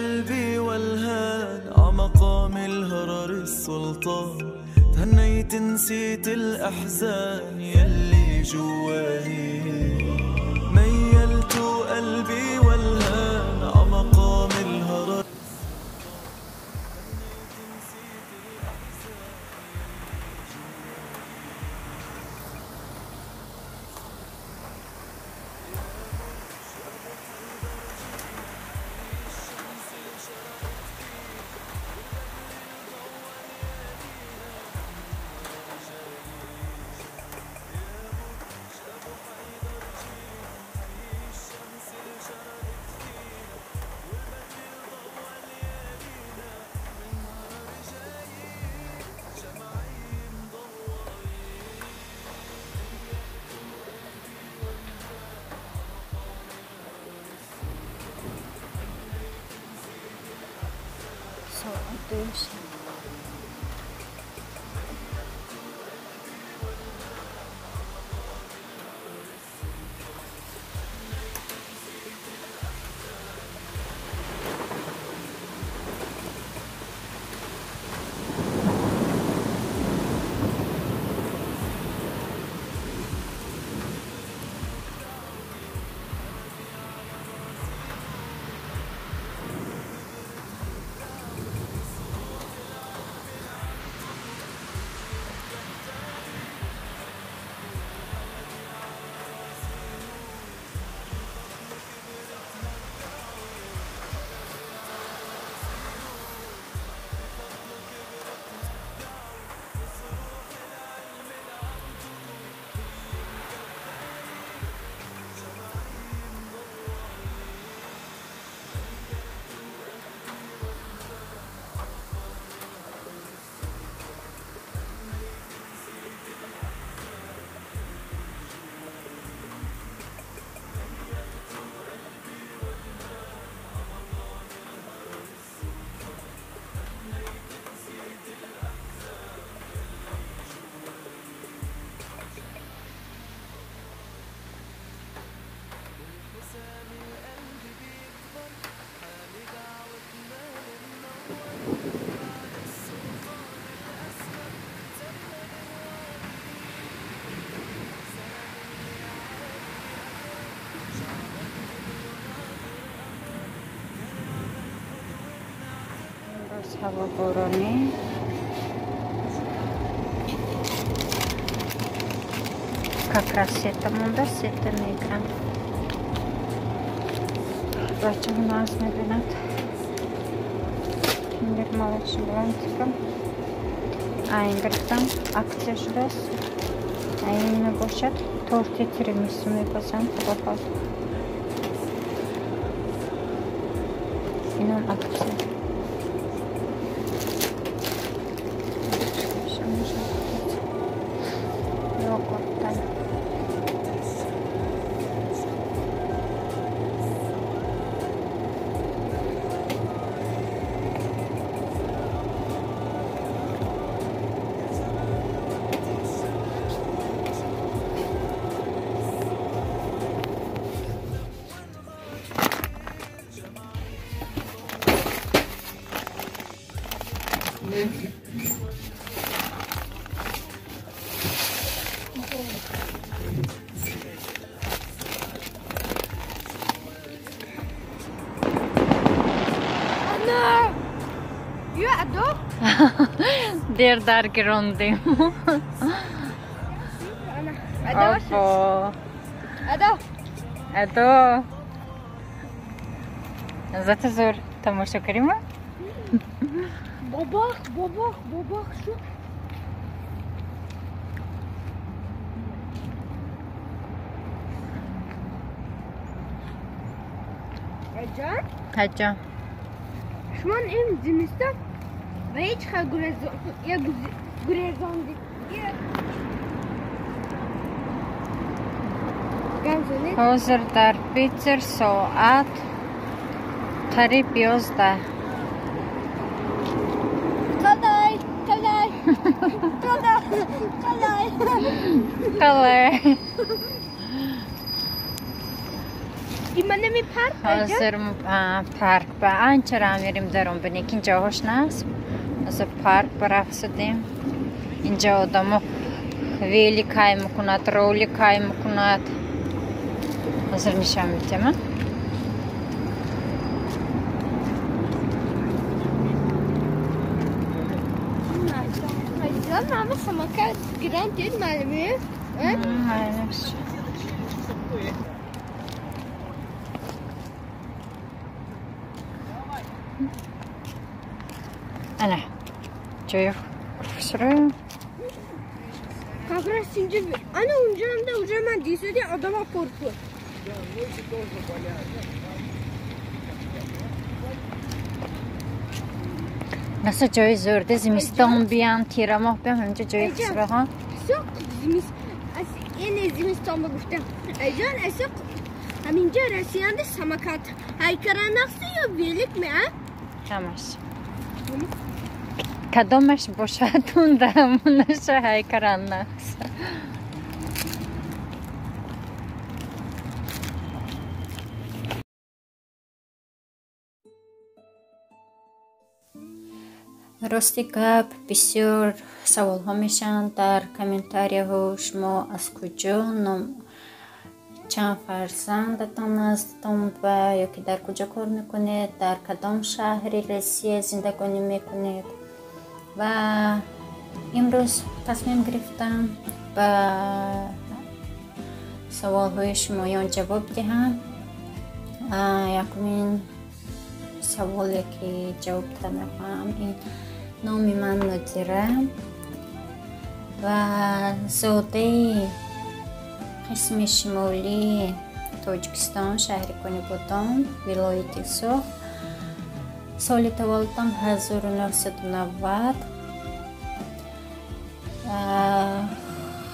قلبي والهان عمقام الهرر السلطان تهنيت نسيت الأحزان يلي جواني ميلت قلبي والهان عمقام الهرر ҳаво боронӣ. Как раз сета монда, сета мегирам. Бачаҳо наз мебинад. Киндер молочный блантикам. Айн гирифтам, акция шудааст. Айн мебошад, торти тирамису мепазам, худо хоҳад. Инам акция. Дер дар гирондем. Адо. Зато зур тамошо карима? Бабах, бабах, бабах, шо? Аҷа? Аҷа. Шумон ин зимистон ба ҳеҷ хел гурезондӣ. Ҳозир дар Питер соат қариб 11. Қалай, қалай, қалай, қалай. Иманами парк? Ҳозир парк ба анча ра мерим даром бинем, ки ҷоҳош наст. Ҳозир парк ба рафтсудем. Инҷа одамо велик ҳай мекунад, ролик ҳай мекунад. Ҳозир нишон медиҳам. Мама самокат грант маълуме? Ана, ҷои хушрӯ. Как раз инҷа, ана унҷаамда уже ман дисуди одама пурпур. Наса ҷои зӯрде зимистон биям, тирамоҳ биям, ҳаминҷа ҷои хушрӯ ҳа. Соқ зимист, аз эне зимистон ба гуфтам. Айҷон, асоқ ҳаминҷа Россиянда самокат ҳайкара нақси ё велик ме, а? Ҳамаш. Кадомаш бошад, унда ҳамонаша ҳайкаран нақс. Рости гап, бисёр саволҳо мешаванд дар комментарияҳо. Шумо аз куҷо, чанд фарзандатон аст ва ё ки дар куҷо кор мекунед, дар кадом шаҳри Россия зиндагонӣ мекунед. Ва имрӯз тасмим гирифтам ба саволҳои шумоён ҷавоб диҳам. Якумин саволе ки ҷавоб дода мехоҳам, ин номи ман Нодира ва зодаи қисми шимолии Тоҷикистон, шаҳри Конибодом, вилояти Суғд. Соли таваллудам 1990.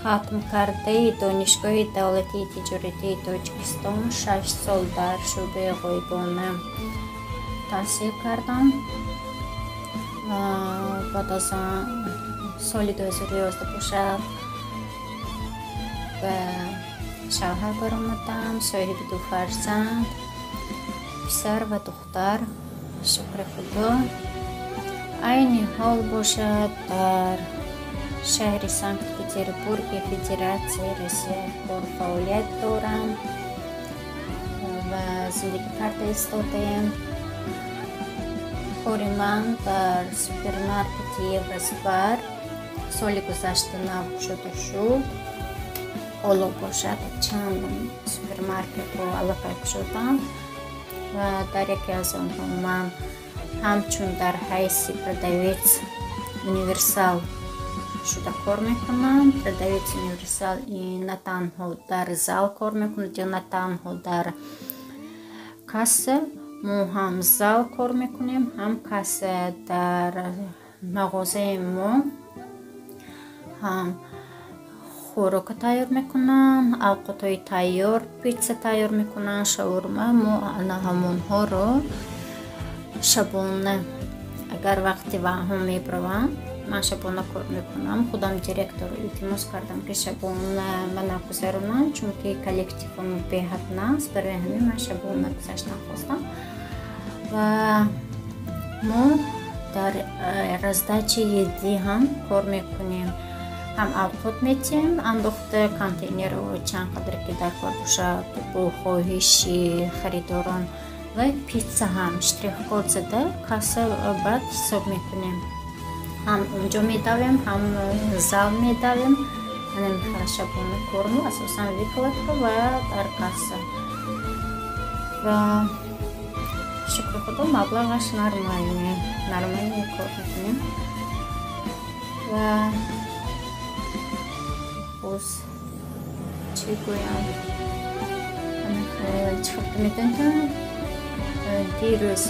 Хатмкардаи Донишгоҳи давлатии тиҷоратии Тоҷикистон, 6 сол дар шӯъбаи ғоибона таҳсил кардам. Баъд аз он соли 2011 бошад ба шавҳар баромадам, соҳиби ду фарзанд, писар ва духтар. Шукри Худо. Айни ҳол бошад дар шаҳри Санкт-Петербурги Федератсияи Россия кор фаъолият дорам ва зиндагӣ карда истодаем. Кори ман дар супермаркети Евроспар соли гузашта нав кушода шуд. Ҳоло бошад чанд супермаркетро аллакай кушодам ва дар яке аз онҳо ман ҳамчун дар ҳайси продавец универсал шуда кор мекунам. Продавец универсал на танҳо дар зал кор мекунад ё на танҳо дар касса. Мо ҳам зал кор мекунем, ҳам касса. Дар мағозаи мо ҳам хӯрока тайёр мекунанд, авқотҳои тайёр, питса тайёр мекунанд, шаурма. Мо ана ҳамонҳоро шабона, агар вақти ваҳм мебаравам, ман шабона кор мекунам. Худам директорро илтимос кардам, ки шабона мана гузаронам, чунки коллективам беҳад наст. Барои ҳамин ман шабона гузаштан хостам. Ва мо дар раздачи еди ҳам кор мекунем. Ҳам авқот метиҳем, андохта контейнерро чанд қадр ки дар кор бошад бо хоҳиши харидорон, ва питса ҳам штрих-код зада касса баъд ҳисоб мекунем. Ҳам унҷо медавем, ҳам зал медавем. Ана мехела шабона кормо, асосан выкладка ва дар касса. Ва шукри Худо, маблағаш нормальный, нормальный кор мекунем. Ва боз чӣ гӯям, чӣ хел медонед, дирӯз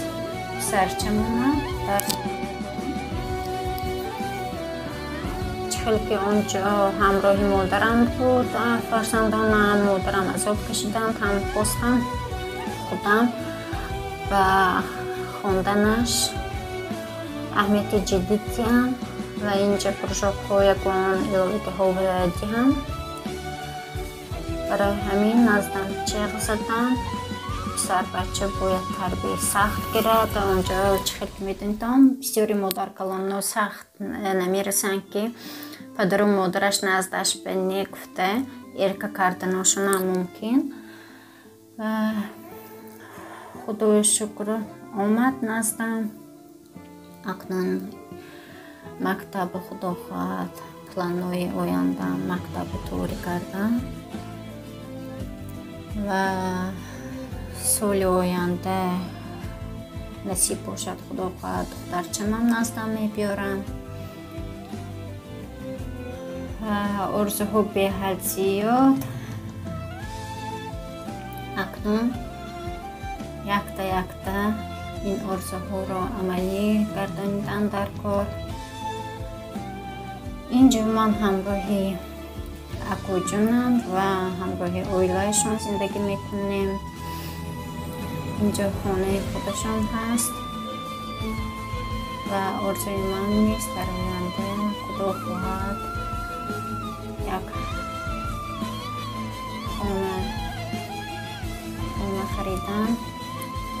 писарчам омад дар хел ки онҷо ҳамроҳи модарам буд, фарзандонам, модарам азоб кашиданд, ҳам хостам худам ба хонданаш аҳамияти ҷиддӣ диҳам ва инҷа кружокҳо ягон иловагиҳо диҳам. Барои ҳамин наздам чеғ задам. Писарбача бояд тарбияи сахт гирад. Онҷо чӣ хел ки медонитон, бисёри модаркалонно сахт намерасанд, ки падару модараш наздаш ба не гуфта эрка карданошонам мумкин. Ва худои шукр, омад наздам. Акнун мактаби, худо хоҳад, планҳои ояндаам мактабу тӯрӣ кардам ва соли оянда насиб бошад, худо хоҳад, духтарчамам наздам мебиёрам. Орзуҳо беҳад зиёд. Акнун якта якта ин орзуҳоро амалӣ гардонидан дар кор. Инҷо ман ҳамроҳи акоҷонам ва ҳамроҳи оилаашон зиндагӣ мекунем. Инҷо хонаи худашон ҳаст ва орзуи ман низ дар оянда, худо хоҳад, як хона харидан,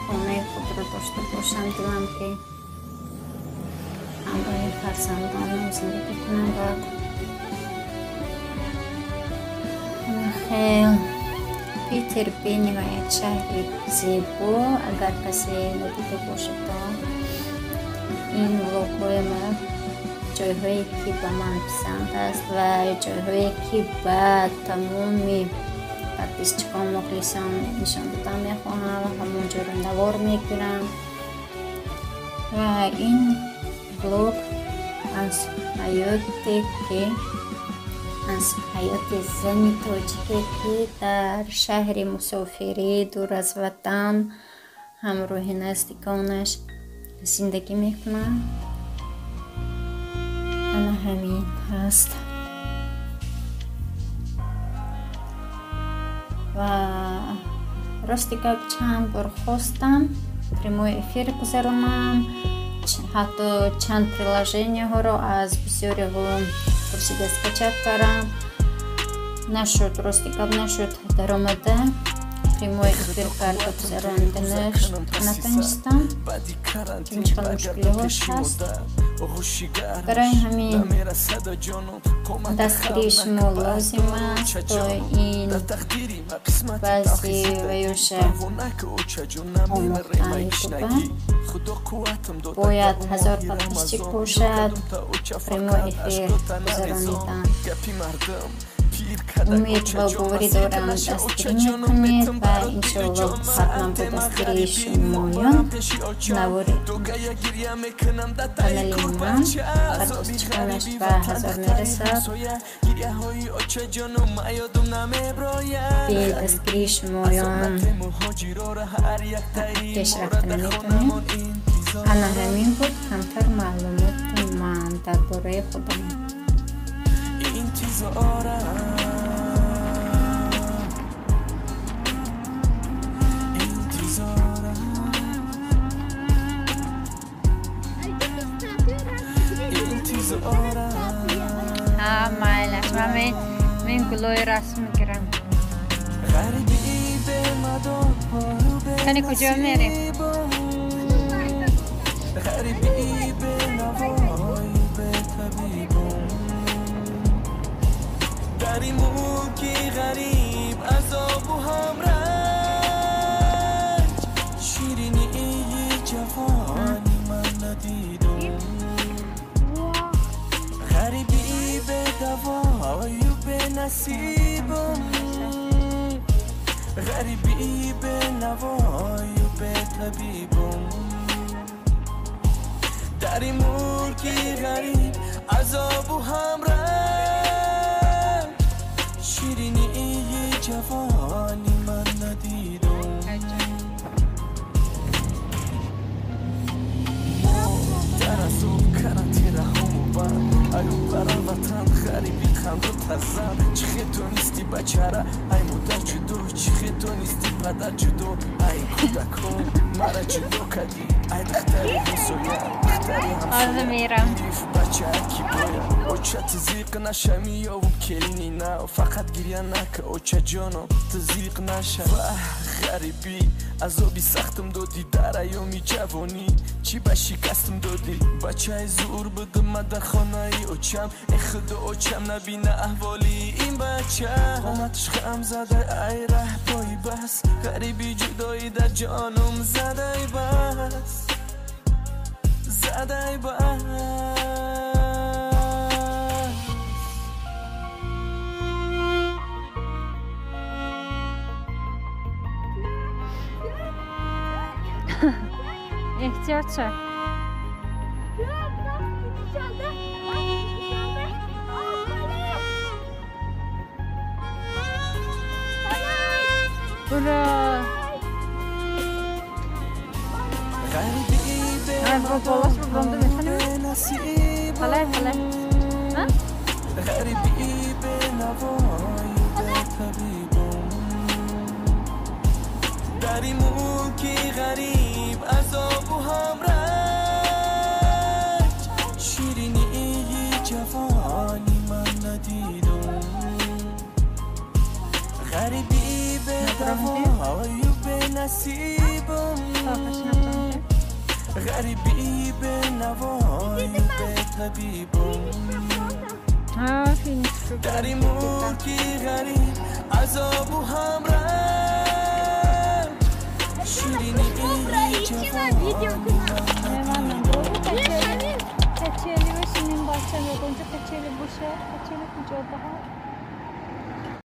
хонаи худро дошта бошам. Дилам ки ҳамроҳи фарзандонам зиндагӣ кунам. Баъд хел Питер бениҳоят шаҳри зебо. Агар касе надида бошад, ин влогҳои ма ҷойҳое ки ба ман писанд аст ва ҷойҳое ки ба тамоми подписчикон, мухлисон нишон додан мехоҳам, ҳамон ҷоро навор мегирам. Ва ин влог аз ҳаёте ки аз ҳаёти зани тоҷике, ки дар шаҳри мусофирӣ, дур аз ватан, ҳамроҳи наздиконаш зиндагӣ мекунад, ана ҳамин ҳаст. Ва рости гап, чанд бор хостам прямой эфир гузаронам, ҳатто чанд приложенияҳоро аз бисёриҳо пурсида скачать кардам, нашуд. Рости гап, нашуд, даромада прямой эфир карда гузарониданаш натонистам, чун чӣ қадр мушкилиҳош ҳаст. Барои ҳамин дастгирии шумо лозим аст, то ин баъзи ваюша омӯхтан ютуба бояд 1000 подписчик бошад, прямой эфир гузаронидан. Умед ва боварӣ дорам, дастгирӣ мекунед ва иншоалло ҳатман бо дастгирии шумоён навори канали ман подписчиконаш ба 1000 мерасад. Бе дастгирии шумоён пеш рафта наметавонем. Ана ҳамин буд камтар маълумоти ман дар бораи худам. Майлаш, ман гулои расм мегирам. Кани куҷо мерем? در این ملکی غریب عذاب و هم رنج، شیرینی جوانی من ندیدم. غریبی به دوای و به نصیبم، غریبی به نوای و به طبیبم. در این ملکی غریب عذاب و هم رنج، شیرینی جوانی من ندیدم. در عذاب карантин раҳому банд, аю бара ватан ғариби ханду тазан. Чӣ хел тонисти бачара, ай модар ҷудо, чӣ хел тонисти падар ҷудо, ай кӯдакон мара ҷудо кардӣ, ай духтари ҳамсоя. Ҳозир мерам. Бачаки боя оча, ту зиқ наша, меёвум келини нав, фақат гиря нака, очаҷоно, ту зиқ наша. Ваҳ, ғарибӣ азоби сахтам додӣ, дар айёми ҷавонӣ чӣ ба шикастам додӣ. Бачаи зур будам ма дар хонаи очам, э худо, очам набина аҳволи ин бача. Қоматаш хам задай, ай раҳпои бас, ғариби ҷудоӣ дар ҷонум задай бас, задай бас. Эҳтиёт шав. Ура! Болаш бубронда мехонем? Қалай, қалай? غریبی به نوای طبیبم، در این ملکی غریب عذاب و هم رنج، شیرینی جوانی من ندیدم. غریبی به دوای و به نصیبم، غریبی به نوای و به طبیبم، در این ملکی غریب عذاب و هم رنج، شیرینی کچلی بشینیم، بچه میگم اونجا کچلی باشه، کچلی کجا بها.